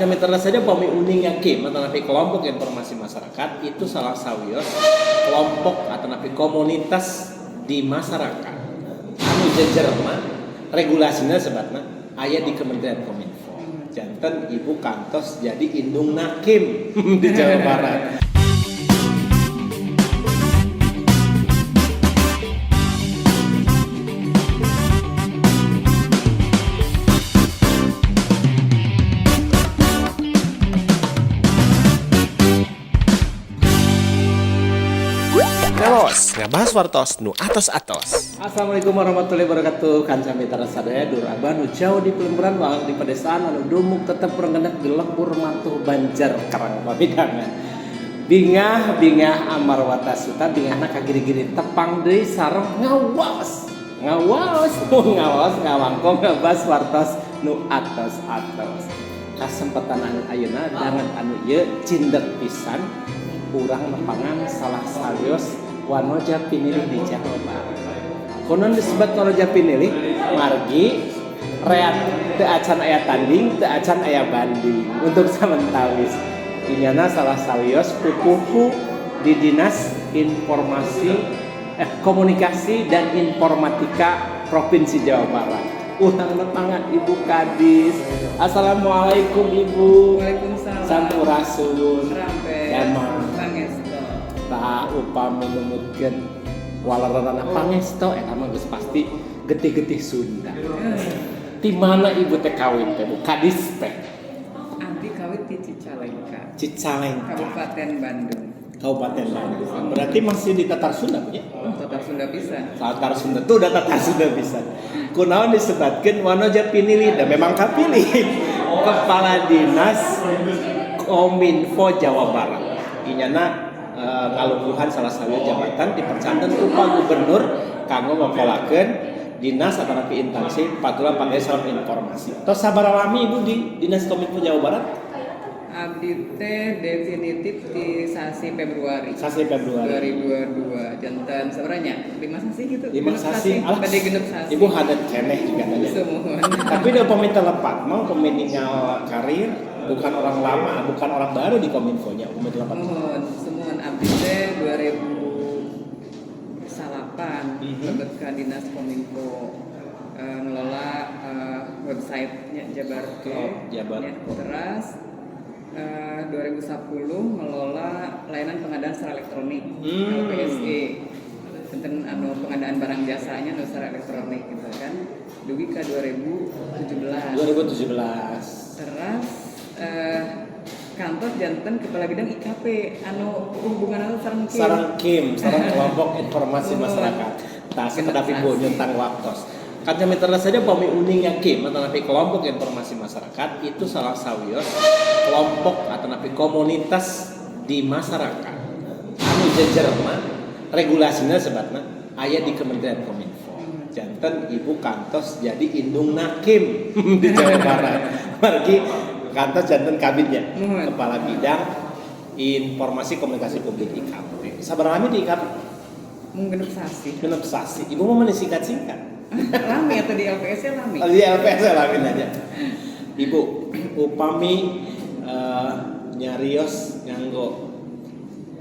Kanca mitra saja pami uning yakin atanapi kelompok informasi masyarakat itu salah sawios kelompok atanapi komunitas di masyarakat anu jejer mah regulasinya sebatna aya di Kementerian Kominfo. Janten ibu kantos jadi indung nakim di Jawa Barat. Telos ngabahas wartos nu atos-atos. Assalamualaikum warahmatullahi wabarakatuh. Kanca mitra sadaya dur abah nu jauh di pelemburan walang di pedesaan anu dumuk tetep rengenek di lembur matuh Banjar Karang Pamidangan. Bingah bingah amar watasuta bingahna kagiri-giri tepang deui sareng ngawaos. Ngawaos ngawaos ngawangkong ngabahas wartos nu atos-atos. Kasempatan anu ayeuna danget anu ieu cindek pisan urang nepangan salah sawios wanoja pinilih di Jawa Barat. Konon disebut wanoja pinilih margi reat teu acan aya tanding, teu acan aya banding. Untuk samentawis inyana salah sawios pupuhu di Dinas Informasi Komunikasi dan Informatika Provinsi Jawa Barat. Urang nepangan Ibu Kadis. Assalamualaikum Ibu. Waalaikumsalam. Sampurasun. Rampes. Damang. Pangesto. Tah upami numutkeun walerana pangesto eta mah geus pasti getih-getih Sunda. Di mana ibu teh kawin teh Bu? Kadis teh? Abdi kawit di Cicalengka. Cicalengka. Kabupaten Bandung. Kabupaten Bandung. Berarti masih di Tatar Sunda punya? Oh, Tatar Sunda bisa. Tatar Sunda tuh udah Tatar Sunda bisa. Kunaon disebatkeun wanoja pinilih dan memang kapilih Kepala Dinas Kominfo Jawa Barat. Inyana ngalungguhan salah satu jabatan dipercanten ku Pak Gubernur kanggo ngokolakeun dinas atanapi instansi patulan pakai salam informasi. Tos sabaraha lami Ibu di Dinas Kominfo Jawa Barat? Abdi teh definitif di sasi Februari. Sasi Februari. 2022 janten sebenarnya 5 sasi gitu. 5 sasi. Alah, Bade genep sasi. Ibu hadet keneh juga nanya. Sumuhun. Tapi udah pamit telepat, mau meninggal karir, bukan orang lama, bukan orang baru di Kominfo-nya, pamit telepat. Muhun, sumuhun abdi teh 2009 lebet ka Dinas Kominfo ngelola website-nya Jabar Oh, Jabar. Ya, terus 2010 ngelola layanan pengadaan secara elektronik LPSE. Enten anu pengadaan barang jasanya anu secara elektronik gitu kan. Dugi ka 2017. 2017. Terus kantor janten kepala bidang IKP anu hubungan sareng KIM. Sareng KIM, sareng kelompok informasi masyarakat. Tah sakedap ibu nyentang waktos. Kanca mitra saja pami uning yakin atanapi kelompok informasi masyarakat itu salah sawios kelompok atanapi komunitas di masyarakat anu jejer mah regulasinya sebatna aya di Kementerian Kominfo. Janten ibu kantos jadi indung nakim di Jawa Barat. Margi kantos janten kabinnya kepala bidang informasi komunikasi publik IKP. Sabaraha lami di IKP? Mung genep sasi. Genep sasi. Ibu mau singkat-singkat. Lami atau di LPS -nya lami? Di LPS -nya lami aja. Ibu, upami nyarios nganggo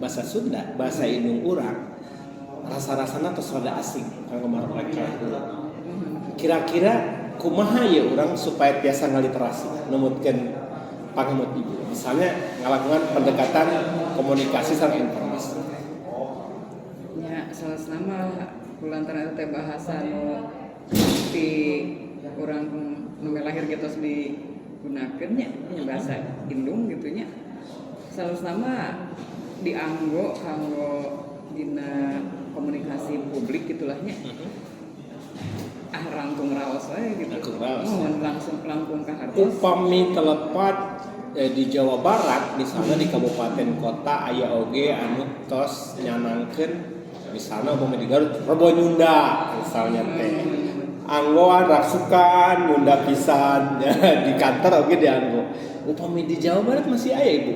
bahasa Sunda, bahasa indung urang, rasa-rasana tos rada asing kanggo mereka. Kira-kira kumaha ya urang supaya tiasa ngaliterasi numutkeun pangemut ibu. Misalnya ngalakukan pendekatan komunikasi sareng informasi. Ya, salah sama kulantaran eta teh bahasa nu ti urang nu lahir gitu digunakeun nya, nya bahasa indung gitu nya. Salah sama dianggo kanggo dina komunikasi publik gitulah nya. Ah langkung raos wae gitu. Langkung raos. Mohon langsung langkung ka hartos. Upami telepat di Jawa Barat misalnya di kabupaten kota aya oge anu tos nyanangkeun misalnya upami di Garut Rebo Nyunda misalnya teh anggoan raksukan Nyunda pisan di kantor oge dianggo. Upami di Jawa Barat masih aya Ibu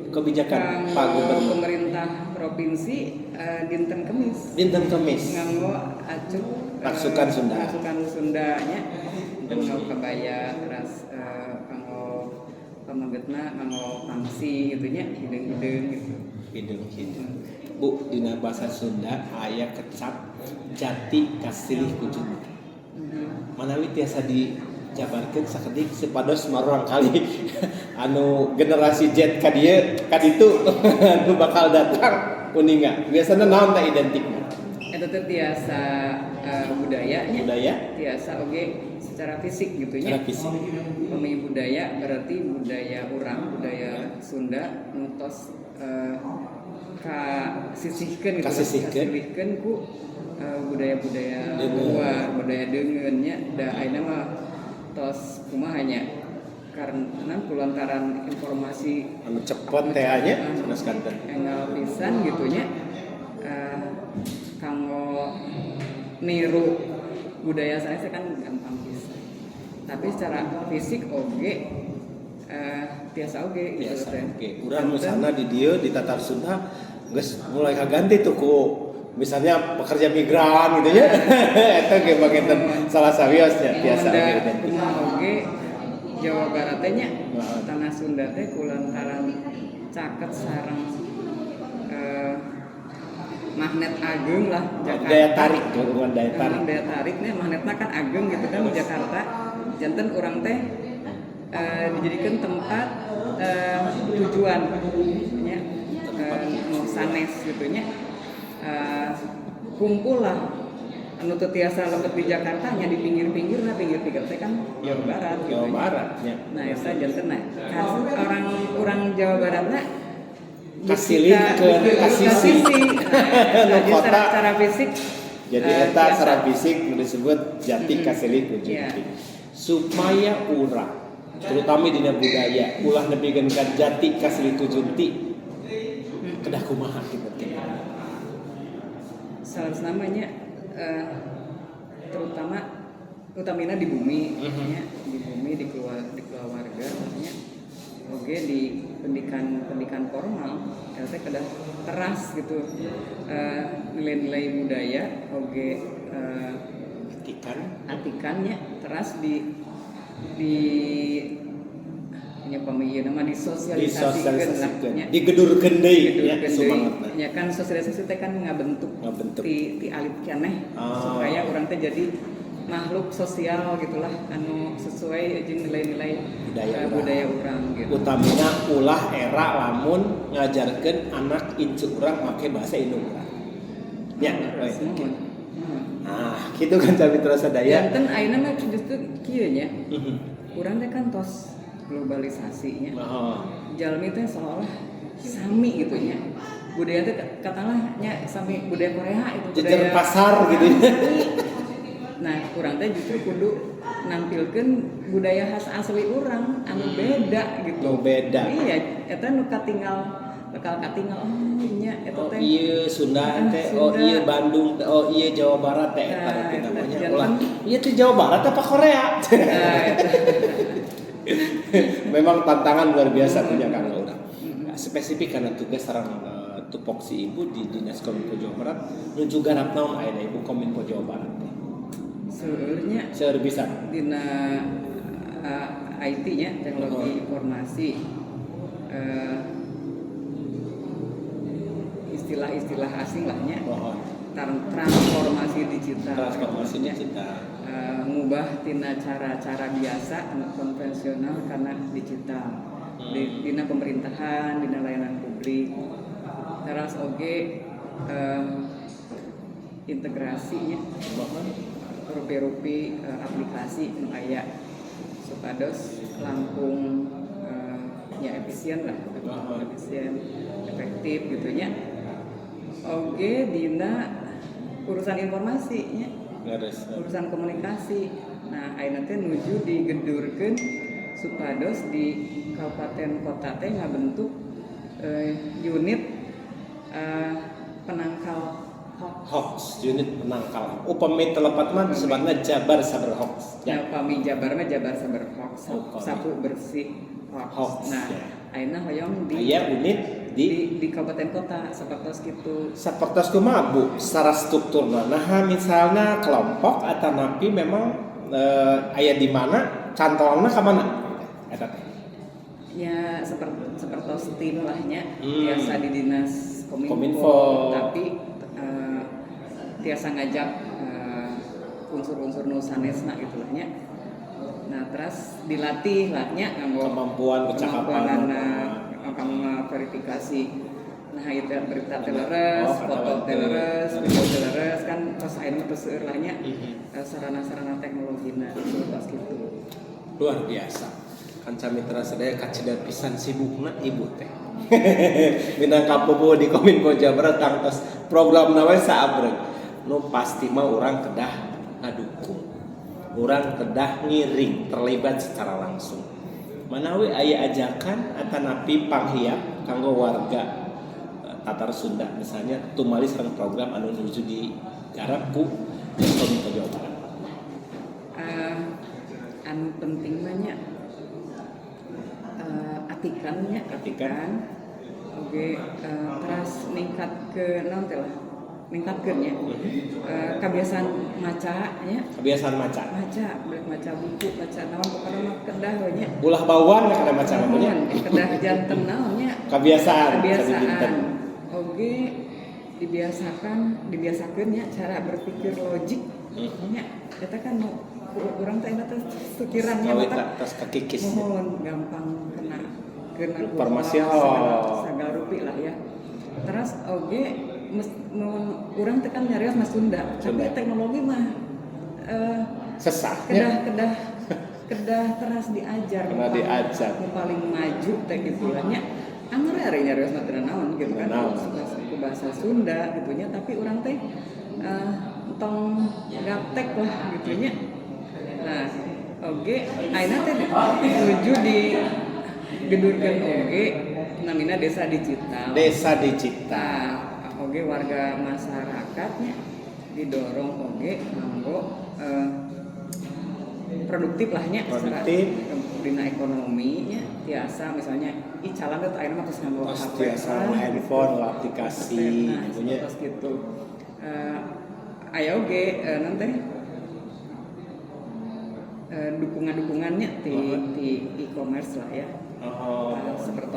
kebijakan Kanggo Pak Gubernur pemerintah provinsi dinten Kemis dinten Kemis nganggo acuk Raksukan Sunda. Raksukan Sundanya dan nganggo kebaya terus kanggo Pamegetna nganggo pangsi gitu nya, hideung-hideung gitu. Hideung-hideung. Bu, dina bahasa Sunda aya kecap jati kasilih ku junti. Manawi tiasa dijabarkeun sakedik supados murangkalih anu generasi Z ka dieu ka ditu anu bakal datang uninga. Biasana naon teh identikna? Eta teh tiasa budayanya. Budaya? Tiasa oge secara fisik gitu nya. Secara fisik. Pami budaya berarti budaya urang, budaya Sunda nu tos kasisihkeun gitu. Kasisihkeun. Kasilihkeun ku budaya-budaya Deungeun. Luar, budaya deungeun nya. Da ayeuna mah tos kumaha nya, karena kulantaran informasi anu cepet teh nya sanes kanten. Enggal pisan gitu nya, kanggo niru budaya sanes kan gampang pisan, tapi secara fisik oge tiasa oge gitu Biasa teh. Oke, urang misalnya di dieu di Tatar Sunda geus mulai kaganti tuh ku misalnya pekerja migran gitu ya. Eta ge bagian salah sawiosnya tiasa da oge identik. Kumaha oge Jawa Barat teh nya, tanah Sunda teh kulantaran caket sareng magnet ageung lah Jakarta. Daya tarik, gabungan daya tarik. Memang daya tarik nih, magnetnya kan ageng gitu kan di Jakarta. Janten urang teh dijadikan tempat tujuan nya, nu sanes gitu nya. Kumpul lah anu teu tiasa lebet di Jakarta nya di pinggir-pinggir lah, pinggir-pinggir teh kan Jawa Barat gitu Jawa nya. Barat nya. Nah, eta janten nah khas orang orang Jawa Barat na Kasilih ke kasisi. Nah, Nu jadi kota. secara fisik Jadi eta biasa. Secara fisik disebut jati kasilih ku junti. Supaya urang terutama dina budaya ulah nepikeun ka jati kasilih ku junti, kedah kumaha kitu teh? Salah namanya terutama utamina di bumi ya, di bumi, di keluarga nya, oke di pendidikan pendidikan formal eta kedah teras gitu nilai-nilai budaya oge Atikan. Atikannya teras di nya pami ieu nama disosialisasikeun lah Disosialisasikeun. Nya. Digedurkeun deui nya Digedurkeun deui. sumangatna. Ya kan sosialisasi teh kan ngabentuk Ngabentuk. ti alit keneh supaya urang teh jadi makhluk sosial gitulah anu sesuai jeung nilai-nilai budaya urang. Budaya urang gitu. Utamina ulah era lamun ngajarkeun anak incu urang make bahasa indung urang. Ya, we. Nuhun. Nah, gitu kan Mitra sadaya. Janten ayeuna mah justru kieu nya. Urang teh kan tos globalisasinya. Jalmi teh seolah sami gitu nya. Budaya teh katalah nya sami budaya Korea itu Jejer budaya pasar gitu ya. Nah, urang teh justru kudu nampilkeun budaya khas asli urang anu beda gitu. Nu beda. Iya, eta nu katinggal bakal katinggal, oh nya eta Oh teh. iya Sunda Ah, teh, oh Sunda. iya Bandung teh, oh iya Jawa Barat teh eta Nah, rupina eta namanya. janten. Ulah, iya teh Jawa Barat apa Korea? Nah, eta. Memang tantangan luar biasa punya Kang urang. Nah, spesifik karena tugas sareng tupoksi ibu di Dinas Kominfo Jawa Barat nuju garap naon ayeuna ibu Kominfo Jawa Barat teh? Seueurnya Seueur bisa. Dina IT nya, teknologi informasi, istilah-istilah asing lah nya. Mohon. Transformasi digital. Transformasi Nya. Digital. Ngubah tina cara-cara biasa anu konvensional karena digital di dina pemerintahan, dina layanan publik, teras oge integrasinya Mohon. rupi-rupi aplikasi nu aya supados langkung ya efisien lah, efisien, efektif gitu nya. Oge dina urusan informasi nya, Leres. Urusan komunikasi. Nah, ayeuna teh nuju digedurkeun supados di kabupaten kota teh ngabentuk unit penangkal hoax. Hoax, unit penangkal. Upami teu lepat mah disebutna Jabar Saber Hoax. Ya, pami Jabar mah Jabar Saber Hoax, Oh, pami. sapu bersih hoax. Hoax, Nah, ya. ayeuna hoyong di Aya unit di di kabupaten kota sapertos kitu. Sapertos kumaha, Bu, secara strukturna? Nah, misalnya kelompok atau napi memang aya di mana, cantolna ka mana? Eta teh. Ya, seperti seperti tim lah nya, biasa di dinas kominfo, Kominfo. Tapi tiasa ngajak unsur-unsur nu sanesna gitu lah nya. Nah, terus dilatih lah nya nganggo Kemampuan kecakapan. Kemampuanana, kanggo verifikasi. Nah, itu berita teh leres, foto teh leres, video teh leres kan tos ayeuna tos seueur lah nya sarana-sarana teknologina tos gitu. Luar biasa. Kanca mitra sadaya, kacida pisan sibukna ibu teh. Minangka pupuhu di Kominfo Jawa Barat tangtos program we saabreg. Nu pasti mah urang kedah ngadukung. Urang kedah ngiring terlibat secara langsung. Manawi aya ajakan atanapi panghiap kanggo warga Tatar Sunda misalnya tumali sareng program anu nuju digarap ku Kominfo Jawa Barat. Anu penting mah nya atikan nya. Atikan. Oke, terus ningkat ke naon teh lah, ningkatkeun nya kebiasaan maca nya. Kebiasaan maca. Maca, balik maca buku, maca naon, pokoknya mah kedah we nya. Ulah bauan kada maca mah nya. Muhun, kedah janten naon nya. Kebiasaan, Kebiasaan. Sadidinten. Oke, dibiasakan, dibiasakeun nya cara berpikir logik nya. Eta kan nu urang teh eta teh pikirannya Kawit mata tos kekikis. Muhun, gampang kena kena Informasi, segala, oh. segala rupi lah ya. Terus oge mun urang teh kan nyarios mah Sunda, tapi Sunda. Teknologi mah Sesah. Kedah kedah kedah teras diajar. Kedah diajar. Nu paling maju teh gitu lah nya. Anger ari nyarios mah teu naon gitu kan. Naon. Ku bahasa Sunda gitu nya, tapi urang teh tong gaptek lah gitu nya. Nah, oge ayeuna teh nuju digedurkeun oge namina desa digital. Desa digital. Nah, oge warga masyarakatnya didorong oge nganggo produktif lah nya secara Produktif. Dina ekonomi nya tiasa misalnya icalan teh ayeuna mah geus nganggo Tos HP tiasa lah, handphone gitu. lah, aplikasi Nah, gitu nya. tos gitu. Aya oge nanti dukungan-dukungannya di di e-commerce lah ya. Oh. Seperti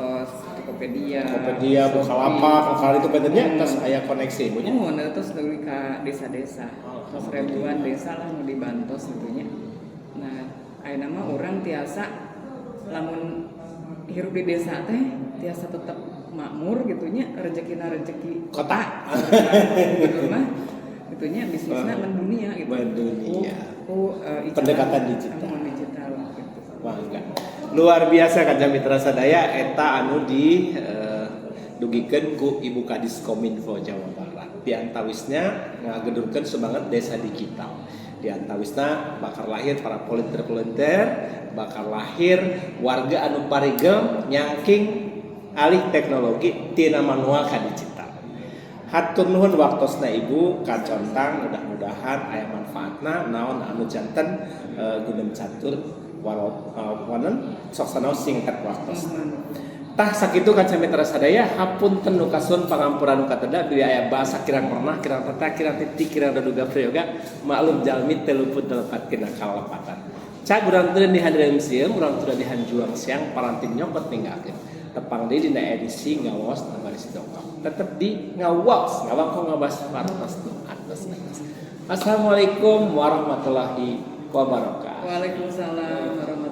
Tokopedia, Tokopedia, Shopee. Bukalapak, kali itu benernya terus aya koneksi punya. Oh, nah, terus lebih ke desa-desa. Oh, Terus ribuan desa lah nu dibantos gitu nya. Nah, ayeuna mah urang tiasa lamun hirup di desa teh tiasa tetap makmur gitu nya, rezekina rezeki Kota. Gubernur mah gitu nya, bisnisnya mendunia gitu. Mendunia. Ku icalan, Pendekatan digital. Amun digital gitu. Wah, enggak. Luar biasa, kanca mitra sadaya, eta anu di dugikeun ku Ibu Kadis Kominfo Jawa Barat. Di antawisnya ngagedurkeun semangat desa digital. Di antawisna bakal lahir para volunteer-volunteer, bakal lahir warga anu parigel nyangking alih teknologi tina manual ka digital. Hatur nuhun waktosna Ibu kacontang, mudah-mudahan aya manfaatna naon anu janten gundem catur walau wanen sok sanaos singkat waktosna. Tah, sakitu kanca mitra sadaya, hapunten nu kasuhun, pangampura nu kateda bilih aya bahasa kirang pernah, kirang tata, kirang titik, kirang duga prayoga. Maklum jalmi teu luput telepat kena kalepatan. Cag urang teu di museum, urang teu di hanjuang siang paranti nyokot ninggalkeun. Tepang deui dina edisi Ngawaos baris dongkap. Tetep di Ngawaos, ngawangkong ngabas wartos nu atos atos. Assalamualaikum warahmatullahi wabarakatuh. Waalaikumsalam warahmatullahi.